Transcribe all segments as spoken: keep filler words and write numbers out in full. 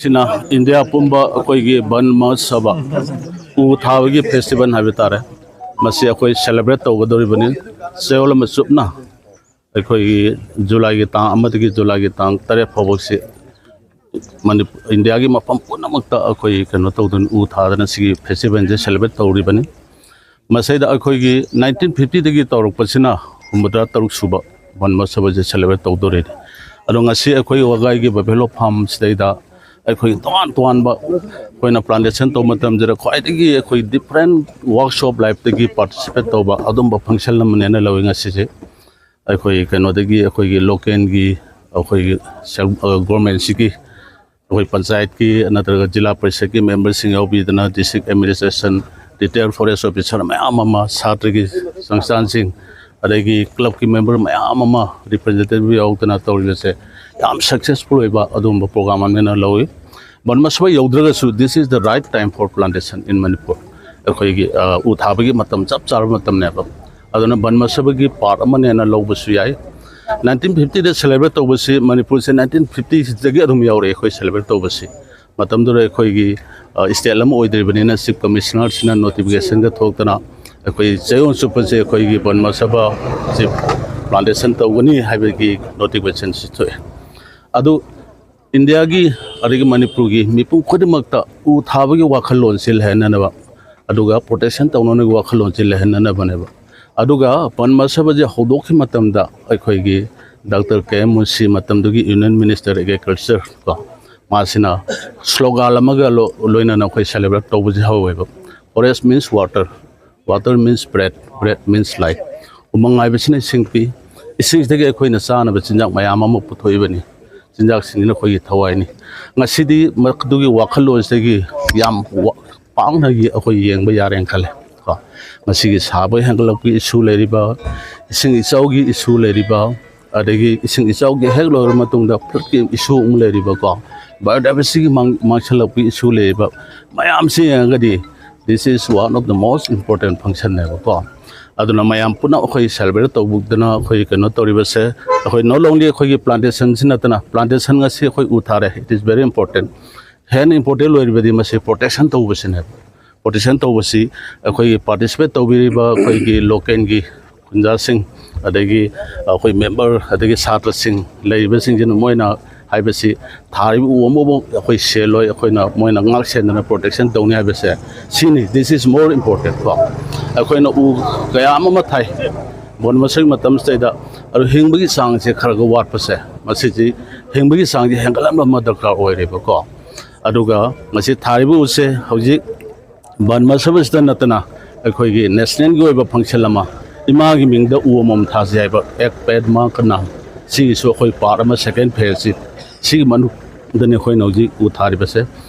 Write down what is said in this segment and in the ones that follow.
ꯁꯤꯅ ꯏꯟꯗꯤꯌꯥ ꯄꯨꯝꯕ ꯑꯩꯈꯣꯏꯒꯤ ꯕꯟ ꯃꯍꯣꯠꯁꯕ, ꯎ ꯊꯥꯕꯒꯤ ꯐꯦꯁꯇꯤꯚꯦꯜ ꯍꯥꯏꯕ ꯇꯥꯔꯦ, ꯃꯁꯤ ꯑꯩꯈꯣꯏ ꯁꯦꯂꯦꯕ꯭ꯔꯦꯠ ꯇꯧꯒꯗꯧꯔꯤꯕꯅꯤ꯫ ꯆꯌꯣꯜ ꯑꯃ ꯆꯨꯞꯅ ꯑꯩꯈꯣꯏꯒꯤ ꯖꯨꯂꯥꯏꯒꯤ ꯇꯥꯡ ꯑꯃꯗꯒꯤ ꯖꯨꯂꯥꯏꯒꯤ ꯇꯥꯡ ꯇꯔꯦꯠ ꯐꯥꯎꯕꯁꯤ ꯃꯅꯤꯄꯨꯔ, ꯏꯟꯗꯤꯌꯥꯒꯤ ꯃꯐꯝ ꯄꯨꯝꯅꯃꯛꯇ ꯑꯩꯈꯣꯏ ꯀꯩꯅꯣ ꯇꯧꯗꯨꯅ, ꯎ ꯊꯥꯗꯅ ꯁꯤꯒꯤ ꯐꯦꯁꯇꯤꯚꯦꯜꯁꯦ ꯁꯦꯂꯦꯕ꯭ꯔꯦꯠ ꯇꯧꯔꯤꯕꯅꯤ꯫ ꯃꯁꯤꯗ ꯑꯩꯈꯣꯏꯒꯤ ꯅꯥꯏꯟꯇꯤꯟ ꯐꯤꯐꯇꯤꯗꯒꯤ ꯇꯧꯔꯛꯄꯁꯤꯅ ꯍꯨꯝꯐꯨꯇꯔꯥ ꯇꯔꯨꯛ ꯁꯨꯕ ꯕꯟ ꯃꯍꯣꯠꯁꯕꯁꯦ ꯁꯦꯂꯦꯕ꯭ꯔꯦꯠ ꯇꯧꯗꯣꯔꯤꯅꯤ꯫ ꯑꯗꯣ ꯉꯁꯤ ꯑꯩꯈꯣꯏ ꯋꯥꯒꯥꯏꯒꯤ ꯕꯐꯦꯂꯣ ꯐꯥꯔꯝꯁꯤꯗꯩꯗ ꯑꯩꯈꯣꯏ ꯇꯣꯉꯥꯟ ꯇꯣꯉꯥꯟꯕ, ꯑꯩꯈꯣꯏꯅ ꯄ꯭ꯂꯥꯟꯇꯦꯁꯟ ꯇꯧꯕ ꯃꯇꯝꯁꯤꯗ ꯈ꯭ꯋꯥꯏꯗꯒꯤ ꯑꯩꯈꯣꯏ ꯗꯤꯐ꯭ꯔꯦꯟ ꯋꯥꯛꯁꯣꯞ ꯂꯥꯏꯐꯇꯒꯤ ꯄꯥꯔꯇꯤꯁꯤꯄꯦꯠ ꯇꯧꯕ ꯑꯗꯨꯝꯕ ꯐꯪꯁꯟ ꯑꯃꯅꯦꯅ ꯂꯧꯏ ꯉꯁꯤꯁꯦ꯫ ꯑꯩꯈꯣꯏ ꯀꯩꯅꯣꯗꯒꯤ, ꯑꯩꯈꯣꯏꯒꯤ ꯂꯣꯀꯦꯜꯒꯤ, ꯑꯩꯈꯣꯏꯒꯤ ꯁꯦꯜ-, ꯑ, ꯒꯣꯔꯃꯦꯟꯁꯤꯒꯤ, ꯑꯩꯈꯣꯏ ꯄꯟꯆꯥꯌꯠꯀꯤ ꯅꯠꯇ꯭ꯔꯒ ꯖꯤꯂꯥ ꯄꯔꯤꯁꯠꯀꯤ ꯃꯦꯝꯕꯔꯁꯤꯡ ꯌꯥꯎꯕꯤꯗꯅ, district administration, retired forest officer ꯃꯌꯥꯝ ꯑꯃ, ꯁꯥꯇ꯭ꯔꯒꯤ ꯁꯪꯁꯊꯥꯟꯁꯤꯡ, ꯑꯗꯒꯤ ꯀ꯭ꯂꯕꯀꯤ ꯃꯦꯝꯕꯔ ꯃꯌꯥꯝ ꯑꯃ ꯔꯤꯄ꯭ꯔꯖꯦꯟꯇꯦꯇꯤꯚ ꯌꯥꯎꯗꯅ ꯇꯧꯔꯤꯕꯁꯦ ꯌꯥꯝ ꯁꯛꯁꯦꯁꯐꯨꯜ ꯑꯣꯏꯕ ꯑꯗꯨꯒꯨꯝꯕ ꯄ꯭ꯔꯣꯒ꯭ꯔꯥꯝ ꯑꯃꯅ ꯂꯧꯏ꯫ ꯕꯟ ꯃꯍꯣꯠꯁꯕ ꯌꯧꯗ꯭ꯔꯒꯁꯨ, this is the right time for plantation in Manipur꯫ ꯑꯩꯈꯣꯏꯒꯤ, ꯑ, ꯎ ꯊꯥꯕꯒꯤ ꯃꯇꯝ, ꯆꯞ ꯆꯥꯕ ꯃꯇꯝꯅꯦꯕ꯫ ꯑꯗꯨꯅ ꯕꯟ ꯃꯍꯣꯠꯁꯕꯒꯤ ꯄꯥꯔꯠ ꯑꯃꯅꯦꯅ ꯂꯧꯕꯁꯨ ꯌꯥꯏ꯫ ꯅꯥꯏꯟꯇꯤꯟ ꯐꯤꯐꯇꯤꯗ ꯁꯦꯂꯦꯕ꯭ꯔꯦꯠ ꯇꯧꯕꯁꯤ, ꯃꯅꯤꯄꯨꯔꯁꯦ ꯅꯥꯏꯟꯇꯤꯟ ꯐꯤꯐꯇꯤꯗꯒꯤ ꯑꯗꯨꯝ ꯌꯥꯎꯔꯛꯑꯦ ꯑꯩꯈꯣꯏ ꯁꯦꯂꯦꯕ꯭ꯔꯦꯠ ꯇꯧꯕꯁꯤ꯫ ꯃꯇꯝꯗꯨꯗ ꯑꯩꯈꯣꯏꯒꯤ, ꯑ, ꯁ꯭ꯇꯦꯠ ꯑꯃ ꯑꯣꯏꯗ꯭ꯔꯤꯕꯅꯤꯅ ꯆꯤꯐ ꯀꯃꯤꯁꯅꯔꯁꯤꯅ ꯅꯣꯇꯤꯐꯤꯀꯦꯁꯟꯒ ꯊꯣꯛꯇꯅ ꯑꯩꯈꯣꯏ ꯆꯌꯣꯜ ꯆꯨꯞꯄꯁꯦ ꯑꯩꯈꯣꯏꯒꯤ ꯕꯟ ꯃꯍꯣꯠꯁꯕꯁꯤ ꯄ꯭ꯂꯥꯟꯇꯦꯁꯟ ꯇꯧꯒꯅꯤ ꯍꯥꯏꯕꯒꯤ ꯅꯣꯇꯤꯐꯤꯀꯦꯁꯟꯁꯤ ꯊꯣꯛꯑꯦ꯫ ꯑꯗꯨ ꯏꯟꯗꯤꯌꯥꯒꯤ ꯑꯗꯒꯤ ꯃꯅꯤꯄꯨꯔꯒꯤ ꯃꯤꯄꯨꯝ ꯈꯨꯗꯤꯡꯃꯛꯇ ꯎ ꯊꯥꯕꯒꯤ ꯋꯥꯈꯜꯂꯣꯟꯁꯤ ꯂꯩꯍꯟꯅꯅꯕ, ꯑꯗꯨꯒ ꯄ꯭ꯔꯣꯇꯦꯛꯁꯟ ꯇꯧꯅꯅꯕꯒꯤ ꯋꯥꯈꯜꯂꯣꯟꯁꯤ ꯂꯩꯍꯟꯅꯅꯕꯅꯦꯕ꯫ ꯑꯗꯨꯒ ꯕꯟ ꯃꯍꯣꯠꯁꯕꯁꯦ ꯍꯧꯗꯣꯛꯈꯤꯕ ꯃꯇꯝꯗ ꯑꯩꯈꯣꯏꯒꯤ ꯗꯥꯛꯇꯔ ꯀꯦ ꯑꯦꯝ ꯃꯨꯟꯁꯤ, ꯃꯇꯝꯗꯨꯒꯤ ꯌꯨꯅꯤꯌꯟ ꯃꯤꯅꯤꯁꯇꯔ ꯑꯦꯒ꯭ꯔꯤꯀꯜꯆꯔ ꯀꯣ, ꯃꯥꯁꯤꯅ ꯁ꯭ꯂꯣꯒꯥꯟ ꯑꯃꯒ ꯂꯣ-, ꯂꯣꯏꯅꯅ ꯑꯩꯈꯣꯏ ꯁꯦꯂꯦꯕ꯭ꯔꯦꯠ ꯇꯧꯕꯁꯦ ꯍꯧꯋꯦꯕ꯫ "Forest means water, water means bread, bread means life"꯫ ꯎꯃꯪ ꯍꯥꯏꯕꯁꯤꯅ ꯏꯁꯤꯡ ꯄꯤ, ꯏꯁꯤꯡꯁꯤꯗꯒꯤ ꯑꯩꯈꯣꯏꯅ ꯆꯥꯅꯕ ꯆꯤꯟꯖꯥꯛ ꯃꯌꯥꯝ ꯑꯃ ꯄꯨꯊꯣꯛꯏꯕꯅꯤ꯫ ꯆꯤꯟꯖꯥꯛꯁꯤꯡꯁꯤꯅ ꯑꯩꯈꯣꯏꯒꯤ ꯊꯋꯥꯏꯅꯤ꯫ ꯉꯁꯤꯗꯤ ꯃꯗꯨꯒꯤ ꯋꯥꯈꯜꯂꯣꯟꯁꯤꯗꯒꯤ ꯌꯥꯝ ꯋꯥ-, ꯄꯥꯛꯅ ꯌꯦ-, ꯑꯩꯈꯣꯏ ꯌꯦꯡꯕ ꯌꯥꯔꯦꯅ ꯈꯜꯂꯦ ꯀꯣ꯫ ꯉꯁꯤꯒꯤ ꯁꯥꯕ ꯍꯦꯟꯒꯠꯂꯛꯄꯒꯤ ꯏꯁꯨ ꯂꯩꯔꯤꯕ, ꯏꯁꯤꯡ ꯏꯆꯥꯎꯒꯤ ꯏꯁꯨ ꯂꯩꯔꯤꯕ, ꯑꯗꯒꯤ ꯏꯁꯤꯡ ꯏꯆꯥꯎꯒꯤ ꯍꯦꯛ ꯂꯣꯏꯔꯕ ꯃꯇꯨꯡꯗ ꯐ꯭ꯂꯠꯀꯤ ꯏꯁꯨ ꯑꯃꯨꯛ ꯂꯩꯔꯤꯕꯀꯣ, ꯕꯥꯏꯑꯣꯗꯥꯏꯕꯔꯁꯤꯇꯤꯒꯤ ꯃꯥꯡ-, ꯃꯥꯡꯁꯤꯜꯂꯛꯄꯒꯤ ꯏꯁꯨ ꯂꯩꯔꯤꯕ ꯃꯌꯥꯝꯁꯤ ꯌꯦꯡꯉꯒꯗꯤ, this is one of the most important functionꯅꯦꯕꯀꯣ꯫ ꯑꯗꯨꯅ ꯃꯌꯥꯝ ꯄꯨꯟꯅ ꯑꯩꯈꯣꯏ ꯁꯦꯂꯦꯕ꯭ꯔꯦꯠ ꯇꯧꯗꯅ ꯑꯩꯈꯣꯏ ꯀꯩꯅꯣ ꯇꯧꯔꯤꯕꯁꯦ, ꯑꯩꯈꯣꯏ not only ꯑꯩꯈꯣꯏꯒꯤ ꯄ꯭ꯂꯥꯟꯇꯦꯁꯟꯁꯤ ꯅꯠꯇꯅ, ꯄ꯭ꯂꯥꯟꯇꯦꯁꯟ ꯉꯁꯤ ꯑꯩꯈꯣꯏ ꯎ ꯊꯥꯔꯦ, it is very important. ꯍꯦꯟꯅ ꯏꯝꯄꯣꯔꯇꯦꯟ ꯑꯣꯏꯔꯤꯕꯗꯤ ꯃꯁꯤ ꯄ꯭ꯔꯣꯇꯦꯛꯁꯟ ꯇꯧꯕꯁꯤꯅꯦꯕ꯫ ꯄ꯭ꯔꯣꯇꯦꯛꯁꯟ ꯇꯧꯕꯁꯤ ꯑꯩꯈꯣꯏꯒꯤ ꯄꯥꯔꯇꯤꯁꯤꯄꯦꯠ ꯇꯧꯕꯤꯔꯤꯕ ꯑꯩꯈꯣꯏꯒꯤ ꯂꯣꯀꯦꯜꯒꯤ ꯈꯨꯟꯖꯥꯁꯤꯡ, ꯑꯗꯒꯤ ꯑꯩꯈꯣꯏ ꯃꯦꯝꯕꯔ, ꯑꯗꯒꯤ ꯁꯥꯇ꯭ꯔꯁꯤꯡ ꯂꯩꯔꯤꯕꯁꯤꯡꯁꯤꯅ ꯃꯣꯏꯅ ꯍꯥꯏꯕꯁꯤ ꯊꯥꯔꯤꯕ ꯎ ꯑꯃꯕꯨ ꯑꯩꯈꯣꯏ ꯁꯦꯜꯂꯣꯏ, ꯑꯩꯈꯣꯏꯅ ꯃꯣꯏꯅ ꯉꯥꯛ ꯁꯦꯟꯗꯅ ꯄ꯭ꯔꯣꯇꯦꯛꯁꯟ ꯇꯧꯅꯤ ꯍꯥꯏꯕꯁꯦ ꯁꯤꯅꯤ꯫ This is more important ꯀꯣ꯫ ꯑꯩꯈꯣꯏꯅ ꯎ ꯀꯌꯥ ꯑꯃ ꯊꯥꯏ ꯕꯟ ꯃꯁꯤꯒꯤ ꯃꯇꯝꯁꯤꯗꯩꯗ, ꯑꯗꯨ ꯍꯤꯡꯕꯒꯤ ꯆꯥꯡꯁꯦ ꯈꯔ ꯈꯔ ꯋꯥꯠꯄꯁꯦ, ꯃꯁꯤꯁꯤ ꯍꯤꯡꯕꯒꯤ ꯆꯥꯡꯁꯦ ꯍꯦꯟꯒꯠꯍꯟꯕ ꯑꯃ ꯗꯔꯀꯥꯔ ꯑꯣꯏꯔꯦꯕꯀꯣ꯫ ꯑꯗꯨꯒ ꯃꯁꯤ ꯊꯥꯔꯤꯕ ꯎꯁꯦ ꯍꯧꯖꯤꯛ ꯕꯟ ꯃꯁꯕꯁꯤꯗ ꯅꯠꯇꯅ ꯑꯩꯈꯣꯏꯒꯤ ꯅꯦꯁꯅꯦꯜꯒꯤ ꯑꯣꯏꯕ ꯐꯪꯁꯟ ꯑꯃ, ꯏꯃꯥꯒꯤ ꯃꯤꯡꯗ ꯎ ꯑꯃꯃꯝ ꯊꯥꯁꯤ ꯍꯥꯏꯕ ꯑꯦꯛ ꯄꯦꯗ ꯃꯥ ꯀꯅꯥꯝ, ꯁꯤꯒꯤꯁꯨ ꯑꯩꯈꯣꯏ ꯄꯥꯔꯠ ꯑꯃ, ꯁꯦꯀꯦꯟ ꯐꯦꯖꯁꯤ, ꯁꯤꯒꯤ ꯃꯅꯨꯡꯗꯅꯤ ꯑꯩꯈꯣꯏꯅ ꯍꯧꯖꯤꯛ ꯎ ꯊꯥꯔꯤꯕꯁꯦ꯫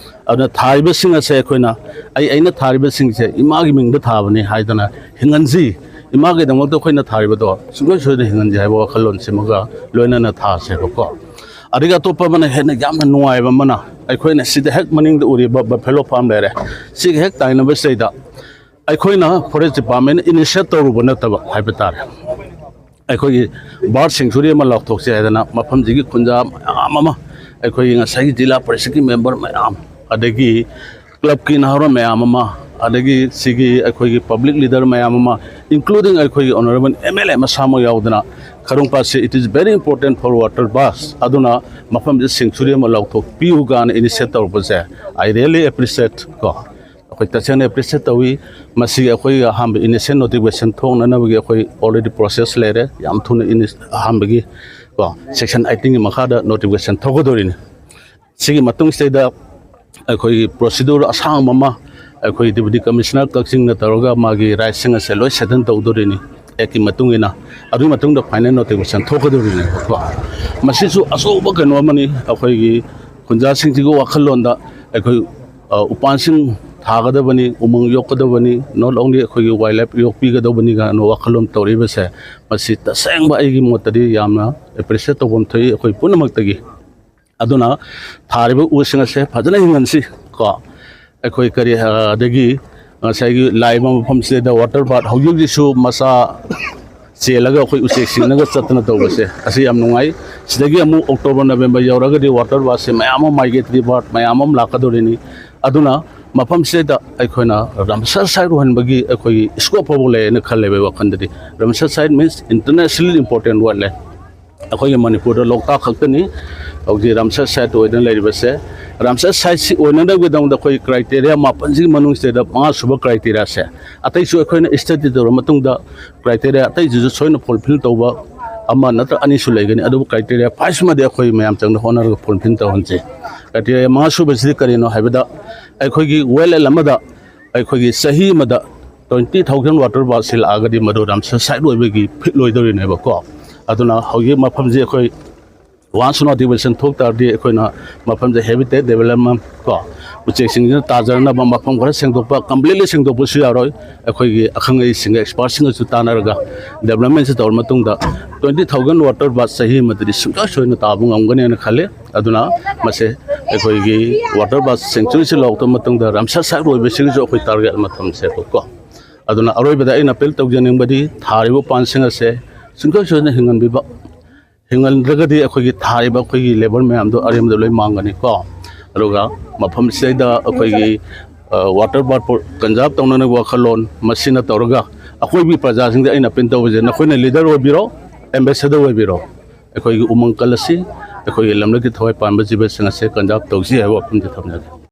ꯑꯗꯨꯅ ꯊꯥꯔꯤꯕꯁꯤꯡ ꯑꯁꯦ ꯑꯩꯈꯣꯏꯅ, "ꯑꯩ, ꯑꯩꯅ ꯊꯥꯔꯤꯕꯁꯤꯡꯁꯦ ꯏꯃꯥꯒꯤ ꯃꯤꯡꯗ ꯊꯥꯕꯅꯤ" ꯍꯥꯏꯗꯅ ꯍꯤꯡꯍꯟꯁꯤ꯫ ꯏꯃꯥꯒꯤꯗꯃꯛꯇ ꯑꯩꯈꯣꯏꯅ ꯊꯥꯔꯤꯕꯗꯣ ꯁꯨꯡꯁꯣꯏ ꯁꯣꯏꯗꯅ ꯍꯤꯡꯍꯟꯁꯤ ꯍꯥꯏꯕ ꯋꯥꯈꯜꯂꯣꯟꯁꯤꯃꯒ ꯂꯣꯏꯅꯅ ꯊꯥꯁꯦꯕꯀꯣ꯫ ꯑꯗꯒꯤ ꯑꯇꯣꯞꯄ ꯑꯃꯅ, ꯍꯦꯟꯅ ꯌꯥꯝꯅ ꯅꯨꯡꯉꯥꯏꯕ ꯑꯃꯅ, ꯑꯩꯈꯣꯏꯅ ꯁꯤꯗ ꯍꯦꯛ ꯃꯅꯤꯡꯗ ꯎꯔꯤꯕ ꯕꯐꯦꯂꯣ ꯐꯥꯔꯝ ꯂꯩꯔꯦ, ꯁꯤꯒ ꯍꯦꯛ ꯇꯥꯏꯅꯕꯁꯤꯗꯩꯗ ꯑꯩꯈꯣꯏꯅ ꯐꯣꯔꯦꯁ ꯗꯤꯄꯥꯔꯠꯃꯦꯟꯅ ꯏꯅꯤꯁꯤꯌꯦꯠ ꯇꯧꯔꯨꯕ ꯅꯠꯇꯕ ꯍꯥꯏꯕ ꯇꯥꯔꯦ, ꯑꯩꯈꯣꯏꯒꯤ ꯕꯥꯔꯗ ꯁꯦꯡꯆꯨꯔꯤ ꯑꯃ ꯂꯥꯎꯊꯣꯛꯁꯦ ꯍꯥꯏꯗꯅ ꯃꯐꯝꯁꯤꯒꯤ ꯈꯨꯟꯖꯥ ꯃꯌꯥꯝ ꯑꯃ, ꯑꯩꯈꯣꯏꯒꯤ ꯉꯁꯥꯏꯒꯤ ꯖꯤꯂꯥ ꯄꯔꯤꯁꯠꯀꯤ ꯃꯦꯝꯕꯔ ꯃꯌꯥꯝ, ꯑꯗꯒꯤ ꯀ꯭ꯂꯕꯀꯤ ꯅꯍꯥꯔꯣꯜ ꯃꯌꯥꯝ ꯑꯃ, ꯑꯗꯒꯤ ꯁꯤꯒꯤ ꯑꯩꯈꯣꯏꯒꯤ ꯄꯕ꯭ꯂꯤꯛ ꯂꯤꯗꯔ ꯃꯌꯥꯝ ꯑꯃ, including ꯑꯩꯈꯣꯏꯒꯤ ꯑꯣꯅꯔꯦꯕꯜ ꯑꯦꯝ ꯑꯦꯜ ꯑꯦ ꯃꯁꯥꯃꯛ ꯌꯥꯎꯗꯅ, ꯈꯔꯨꯡꯄꯥꯠꯁꯦ, "It is very important for water birds", ꯑꯗꯨꯅ ꯃꯐꯝꯁꯤꯗ ꯁꯦꯡꯆꯨꯔꯤ ꯑꯃ ꯂꯥꯎꯊꯣꯛꯄꯤꯌꯨ ꯀꯥꯏꯅ ꯏꯅꯤꯁꯤꯌꯦꯠ ꯇꯧꯔꯛꯄꯁꯦ, I really appreciate ꯀꯣ꯫ ꯑꯩꯈꯣꯏ ꯇꯁꯦꯡꯅ ꯑꯦꯄ꯭ꯔꯤꯁꯤꯌꯦꯠ ꯇꯧꯏ꯫ ꯃꯁꯤꯒꯤ ꯑꯩꯈꯣꯏ ꯑꯍꯥꯟꯕ ꯏꯅꯤꯁꯤꯌꯦꯜ ꯅꯣꯇꯤꯐꯤꯀꯦꯁꯟ ꯊꯣꯛꯅꯅꯕꯒꯤ ꯑꯩꯈꯣꯏ already process ꯂꯩꯔꯦ꯫ ꯌꯥꯝ ꯊꯨꯅ ꯏꯅꯤ-, ꯑꯍꯥꯟꯕꯒꯤ ꯀꯣ, ꯁꯦꯛꯁꯟ ꯑꯩꯠꯇꯤꯟꯒꯤ ꯃꯈꯥꯗ ꯅꯣꯇꯤꯐꯤꯀꯦꯁꯟ ꯊꯣꯛꯀꯗꯧꯔꯤꯅꯤ꯫ ꯁꯤꯒꯤ ꯃꯇꯨꯡꯁꯤꯗꯩꯗ ꯑꯩꯈꯣꯏꯒꯤ ꯄ꯭ꯔꯣꯁꯤꯗꯨꯔ ꯑꯁꯥꯡꯕ ꯑꯃ ꯑꯩꯈꯣꯏ ꯗꯤꯄꯨꯇꯤ ꯀꯃꯤꯁꯅꯔ ꯀꯛꯆꯤꯡꯅ ꯇꯧꯔꯒ ꯃꯥꯒꯤ ꯔꯥꯏꯠꯁꯤꯡ ꯑꯁꯦ ꯂꯣꯏ ꯁꯦꯇꯜ ꯇꯧꯗꯣꯔꯤꯅꯤ ꯑꯦꯛꯀꯤ ꯃꯇꯨꯡ ꯏꯟꯅ꯫ ꯑꯗꯨꯒꯤ ꯃꯇꯨꯡꯗ ꯐꯥꯏꯅꯦꯜ ꯅꯣꯇꯤꯐꯤꯀꯦꯁꯟ ꯊꯣꯛꯀꯗꯧꯔꯤꯅꯦꯕꯀꯣ꯫ ꯃꯁꯤꯁꯨ ꯑꯆꯧꯕ ꯀꯩꯅꯣ ꯑꯃꯅꯤ꯫ ꯑꯩꯈꯣꯏꯒꯤ ꯈꯨꯟꯖꯥꯁꯤꯡꯁꯤꯒꯤ ꯋꯥꯈꯜꯂꯣꯟꯗ ꯑꯩꯈꯣꯏ, ꯑ, ꯎꯄꯥꯟꯁꯤꯡ ꯊꯥꯒꯗꯕꯅꯤ, ꯎꯃꯪ ꯌꯣꯛꯀꯗꯕꯅꯤ, not only ꯑꯩꯈꯣꯏꯒꯤ ꯋꯥꯏꯜ ꯂꯥꯏꯐ ꯌꯣꯛꯄꯤꯒꯗꯧꯕꯅꯤ ꯀꯥꯏꯅ ꯋꯥꯈꯜꯂꯣꯟ ꯇꯧꯔꯤꯕꯁꯦ, ꯃꯁꯤ ꯇꯁꯦꯡꯕ ꯑꯩꯒꯤ ꯃꯣꯠꯇꯗꯤ ꯌꯥꯝꯅ ꯑꯦꯄ꯭ꯔꯤꯁꯤꯌꯦꯠ ꯇꯧꯐꯝ ꯊꯣꯛꯏ ꯑꯩꯈꯣꯏ ꯄꯨꯝꯅꯃꯛꯇꯒꯤ꯫ ꯑꯗꯨꯅ ꯊꯥꯔꯤꯕ ꯎꯁꯤꯡ ꯑꯁꯦ ꯐꯖꯅ ꯍꯤꯡꯍꯟꯁꯤ ꯀꯣ꯫ ꯑꯩꯈꯣꯏ ꯀꯔꯤ, ꯑ, ꯑꯗꯒꯤ, ꯉꯁꯥꯏꯒꯤ ꯂꯥꯛꯏꯕ ꯃꯐꯝꯁꯤꯗ ꯋꯥꯇꯔ ꯕꯥꯠ ꯍꯧꯖꯤꯛ ꯍꯧꯖꯤꯛꯁꯨ ꯃꯆꯥ ꯆꯦꯜꯂꯒ ꯑꯩꯈꯣꯏ ꯎꯆꯦꯛꯁꯤꯡꯅꯒ ꯆꯠꯇꯅ ꯇꯧꯕꯁꯦ, ꯑꯁꯤ ꯌꯥꯝ ꯅꯨꯡꯉꯥꯏ꯫ ꯁꯤꯗꯒꯤ ꯑꯃꯨꯛ ꯑꯣꯛꯇꯣꯕꯔ, ꯅꯕꯦꯝꯕꯔ ꯌꯧꯔꯒꯗꯤ ꯋꯥꯇꯔ ꯕꯥꯠꯁꯦ ꯃꯌꯥꯝ ꯑꯃ, ꯃꯥꯏꯒ꯭ꯔꯦꯇꯔꯤ ꯕꯥꯔꯠ ꯃꯌꯥꯝ ꯑꯃ ꯂꯥꯛꯀꯗꯧꯔꯤꯅꯤ꯫ ꯑꯗꯨꯅ ꯃꯐꯝꯁꯤꯗ ꯑꯩꯈꯣꯏꯅ ꯔꯥꯝꯁꯔ ꯁꯥꯏꯠ ꯑꯣꯏꯍꯟꯕꯒꯤ ꯑꯩꯈꯣꯏꯒꯤ ꯁ꯭ꯀꯣꯞ ꯐꯥꯎꯕ ꯂꯩꯌꯦꯅ ꯈꯜꯂꯦꯕ ꯑꯩ ꯋꯥꯈꯜꯗꯗꯤ꯫ ꯔꯥꯝꯁꯔ ꯁꯥꯏꯠ ꯃꯤꯟꯁ ꯏꯟꯇꯔꯅꯦꯁꯅꯦꯜ ꯏꯝꯄꯣꯔꯇꯦꯟ ꯋꯥꯠꯂꯦ꯫ ꯑꯩꯈꯣꯏꯒꯤ ꯃꯅꯤꯄꯨꯔꯗ ꯂꯣꯛꯇꯥꯛ ꯈꯛꯇꯅꯤ ꯍꯧꯖꯤꯛ ꯔꯥꯝꯁꯔ ꯁꯥꯏꯠ ꯑꯣꯏꯅ ꯂꯩꯔꯤꯕꯁꯦ꯫ ꯔꯥꯝꯁꯔ ꯁꯥꯏꯠꯁꯤ ꯑꯣꯏꯅꯅꯕꯒꯤꯗꯃꯛꯇ ꯑꯩꯈꯣꯏ ꯀ꯭ꯔꯥꯏꯇꯦꯔꯤꯌꯥ ꯃꯥꯄꯟꯁꯤꯒꯤ ꯃꯅꯨꯡꯁꯤꯗ ꯃꯉꯥꯁꯨꯕ ꯀ꯭ꯔꯥꯏꯇꯦꯔꯤꯌꯥꯁꯦ ꯑꯇꯩꯁꯨ ꯑꯩꯈꯣꯏꯅ ꯁ꯭ꯇꯗꯤ ꯇꯧꯔ ꯃꯇꯨꯡꯗ ꯀ꯭ꯔꯥꯏꯇꯦꯔꯤꯌꯥ ꯑꯇꯩꯁꯤꯁꯨ ꯁꯣꯏꯅ ꯐꯨꯜꯐꯤꯜ ꯇꯧꯕ ꯑꯃ ꯅꯠꯇ꯭ꯔ ꯑꯅꯤꯁꯨ ꯂꯩꯒꯅꯤ꯫ ꯑꯗꯨꯕꯨ ꯀ꯭ꯔꯥꯏꯇꯦꯔꯤꯌꯥ ꯐꯥꯏꯚꯁꯤꯃꯗꯤ ꯑꯩꯈꯣꯏ ꯃꯌꯥꯝ ꯆꯪꯅ ꯍꯣꯠꯅꯔꯒ ꯐꯨꯜꯐꯤꯜ ꯇꯧꯍꯟꯁꯤ꯫ ꯀ꯭ꯔꯥꯏꯇꯦꯔꯤꯌꯥ ꯃꯉꯥꯁꯨꯕꯁꯤꯗꯤ ꯀꯔꯤꯅꯣ ꯍꯥꯏꯕꯗ, ꯑꯩꯈꯣꯏꯒꯤ ꯋꯦꯜ ꯑꯦꯟ ꯑꯃꯗ ꯑꯩꯈꯣꯏꯒꯤ ꯆꯍꯤ ꯑꯃꯗ ꯇ꯭ꯋꯦꯟꯇꯤ ꯊꯥꯎꯖꯟ ꯋꯥꯇꯔ ꯕꯥꯠꯁꯤ ꯂꯥꯛꯑꯒꯗꯤ ꯃꯗꯨ ꯔꯥꯝꯁꯔ ꯁꯥꯏꯠ ꯑꯣꯏꯕꯒꯤ ꯐꯤꯠ ꯑꯣꯏꯗꯧꯔꯤꯅꯦꯕꯀꯣ꯫ ꯑꯗꯨꯅ ꯍꯧꯖꯤꯛ ꯃꯐꯝꯁꯤ ꯑꯩꯈꯣꯏ ꯋꯥꯟꯁ ꯅꯣꯇꯤꯐꯤꯀꯦꯁꯟ ꯊꯣꯛ ꯇꯥꯔꯗꯤ ꯑꯩꯈꯣꯏꯅ ꯃꯐꯝꯁꯦ ꯍꯦꯕꯤꯇꯦꯠ ꯗꯦꯕꯂꯞꯃꯦꯟ ꯀꯣ, ꯎꯆꯦꯛꯁꯤꯡꯁꯤꯅ ꯇꯥꯖꯅꯕ ꯃꯐꯝ ꯈꯔ ꯁꯦꯡꯗꯣꯛꯄ, ꯀꯝꯄ꯭ꯂꯤꯠꯂꯤ ꯁꯦꯡꯗꯣꯛꯄꯁꯨ ꯌꯥꯔꯣꯏ꯫ ꯑꯩꯈꯣꯏꯒꯤ ꯑꯈꯪ ꯑꯍꯩꯁꯤꯡꯒ, ꯑꯦꯛꯁꯄꯥꯔꯠꯁꯤꯡꯒꯁꯨ ꯇꯥꯟꯅꯔꯒ ꯗꯦꯕꯂꯞꯃꯦꯟꯁꯤ ꯇꯧꯔ ꯃꯇꯨꯡꯗ ꯇ꯭ꯋꯦꯟꯇꯤ ꯊꯥꯎꯖꯟ ꯋꯥꯇꯔ ꯕꯥꯠ ꯆꯍꯤ ꯑꯃꯗꯗꯤ ꯁꯨꯡꯁꯣꯏ ꯁꯣꯏꯗꯅ ꯇꯥꯕ ꯉꯝꯒꯅꯦꯅ ꯈꯜꯂꯤ꯫ ꯑꯗꯨꯅ ꯃꯁꯦ ꯑꯩꯈꯣꯏꯒꯤ ꯋꯥꯇꯔ ꯕꯥꯠ ꯁꯦꯡꯆꯨꯔꯤꯁꯤ ꯂꯧꯔꯛꯄ ꯃꯇꯨꯡꯗ ꯔꯥꯝꯁꯔ ꯁꯥꯏꯠ ꯑꯣꯏꯕꯁꯤꯒꯤꯁꯨ ꯑꯩꯈꯣꯏ ꯇꯥꯔꯒꯦꯠ ꯑꯃ ꯊꯝꯁꯦꯕꯀꯣ꯫ ꯑꯗꯨꯅ ꯑꯔꯣꯏꯕꯗ ꯑꯩꯅ ꯑꯄꯤꯜ ꯇꯧꯖꯅꯤꯡꯕꯗꯤ ꯊꯥꯔꯤꯕ ꯎꯄꯥꯟꯁꯤꯡ ꯑꯁꯦ ꯁꯨꯡꯁꯣꯏ ꯁꯣꯏꯗꯅ ꯍꯤꯡꯍꯟꯕꯤꯕ, ꯍꯤꯡꯍꯟꯗ꯭ꯔꯒꯗꯤ ꯑꯩꯈꯣꯏꯒꯤ ꯊꯥꯔꯤꯕ ꯑꯩꯈꯣꯏꯒꯤ ꯂꯦꯕꯔ ꯃꯌꯥꯝꯗꯣ ꯑꯔꯦꯝꯕꯗ ꯂꯣꯏ ꯃꯥꯡꯒꯅꯤꯀꯣ꯫ ꯑꯗꯨꯒ ꯃꯐꯝꯁꯤꯗꯩꯗ ꯑꯩꯈꯣꯏꯒꯤ, ꯑ, ꯋꯥꯇꯔ ꯕꯥꯠꯄꯨ ꯀꯟꯖꯥꯔꯕ ꯇꯧꯅꯅꯕ ꯋꯥꯈꯜꯂꯣꯟ ꯃꯁꯤꯅ ꯇꯧꯔꯒ ꯑꯩꯈꯣꯏꯒꯤ ꯄ꯭ꯔꯖꯥꯁꯤꯡꯗ ꯑꯩꯅ ꯑꯄꯤꯜ ꯇꯧꯕꯁꯦ, ꯅꯈꯣꯏꯅ ꯂꯤꯗꯔ ꯑꯣꯏꯕꯤꯔꯣ, ꯑꯦꯝꯕꯦꯁꯦꯗꯔ ꯑꯣꯏꯕꯤꯔꯣ, ꯑꯩꯈꯣꯏꯒꯤ ꯎꯃꯪ ꯀꯜꯂꯁꯤ, ꯑꯩꯈꯣꯏꯒꯤ ꯂꯝꯂꯛꯀꯤ ꯊꯋꯥꯏ ꯄꯥꯟꯕ ꯖꯤꯕꯁꯤꯡ ꯑꯁꯦ ꯀꯟꯖꯥꯔꯕ ꯇꯧꯁꯤ ꯍꯥꯏꯕ ꯋꯥꯐꯝꯁꯦ ꯊꯝꯖꯒꯦ꯫